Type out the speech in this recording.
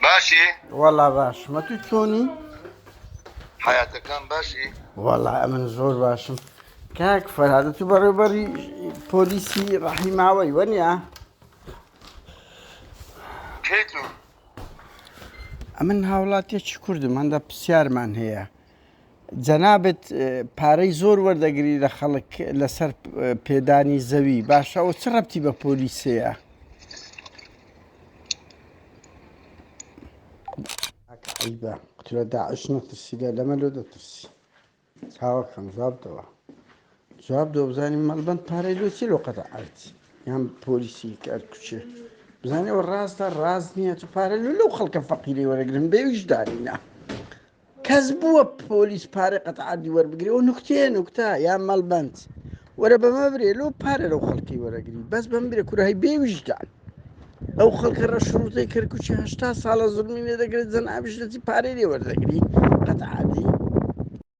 باشی؟ وەڵا باشم ئەتوو چۆنی؟ حەیاتەکان باشی؟ وەڵا ئەمن زۆر باشم کاک فەرهاد ئەتوو بەڕێوبەری پۆلیسی ڕەحیماوەی وەنیە؟ کەی تو؟ ئەمن هاوڵاتیەکی کوردم هەندە پرسیارمان هەیە جەنابت پارەی زۆر وەردەگری لە خەڵک لەسەر پێدانی زەوی باشە ئەوە چ ڕەبتی بە پۆلیسەیە؟ عیبە قوترە داعش نەترسی لە لەمە لۆ دەترسی چاوەکەم جواب دەوە جواب دۆ بزانین مەڵبەند پارەی لۆ چی لۆ قەتع ئەرد یان پۆلیسی کار کوچێ بزانێ ئەوە ڕاستە ڕاست نییە تو پارە لۆ لەو خەڵکە فەقیرەی وەرەگرن بێ ویژدانینە کەس بووە پۆلیس پارەی قەتع عەردی وەربگرێ ئەوە نوکتەیە نوکتە یا مەڵبەند وەرە بەمە برێ لۆ پارە لەو خەڵکی وەرەگری بەس بەم برێ کورە هەی بێ ویژدان ئەو خەڵکە ڕەشڕوتەی کەرکوچی هەشتا ساڵە زوڵمی لێ دەگرێت جەنابیش دەچی پارەی لێ وەردەگری قەتع عەردی.